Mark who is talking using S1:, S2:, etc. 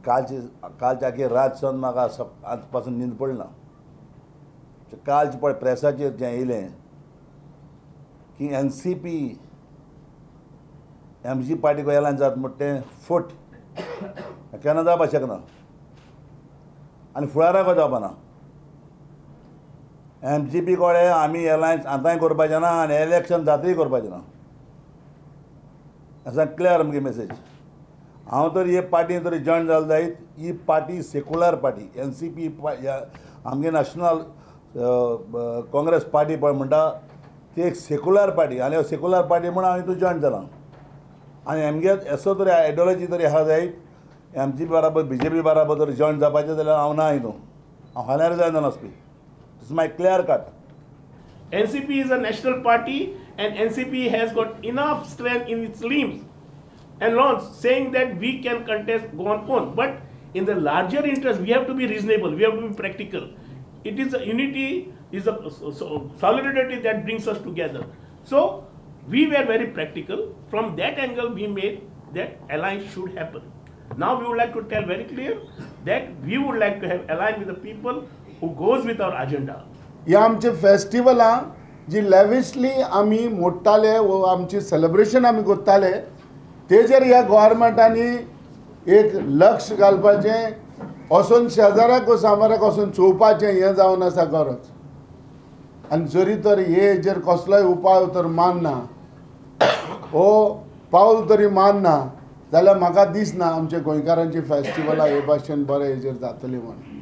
S1: कालची कालच्या आखी रात सावन म्हाका आज पासून न्हीद पडना. कालचे पळय प्रेसाचेर जें येयलें की NCP MG पार्टीक एलायन जात म्हणटा तें फट केन्ना जावपाक शकना आनी फुडाराक जावपाना. MGP कडेन आमी एलायन्स आतांय करपाचें ना आनी इलेक्शन जातूय करपाचें ना. असां क्लियर आमगे मेसेज. हांव तर हे पार्टीन तरी जॉयन जाल जायत, ही पार्टी सेक्युलर पार्टी NCP आमगे नॅशनल काँग्रेस पार्टी पळय म्हणटा ती एक सेक्युलर पार्टी आनी सेक्युलर पार्टी म्हूण हांव हितून जॉयन जाला. आनी आमगे असो तरी आयडियोलॉजी तरी आसा जायत MGP बराबर BJP बराबर जर जॉयन जावपाचें जाल्यार हांव ना हितून, हांव फाल्यां जॉयन जावन वचपी. It's my clear cut.
S2: NCP is a national party and NCP has got enough strength in its limbs and laws saying that we can contest go on own. But in the larger interest, we have to be reasonable, we have to be practical. It is a unity, is a solidarity that brings us together. So we were very practical. From that angle, we made that alliance should happen. Now we would like to tell very clear that we would like to have alliance with the people who goes with our agenda.
S3: ह्या आमचे फेस्टिवलां जी lavishly आमी मोडटाले वो आमची celebration आमी करताले तेजेर ह्या गोवोरमेंटांनी एक लक्ष घालपाचें, वचून शेजाऱ्याक सामाराक वचून चोवपाचें हें जावन आसा गरज. आनी जरी तर हे हेजेर कसलोय उपाय तर मानना वो पावल तरी मानना जाल्यार म्हाका दिसना आमच्या गोंयकारांची फेस्टिवलां हे भाशेन बरें हेजेर जातली म्हूण.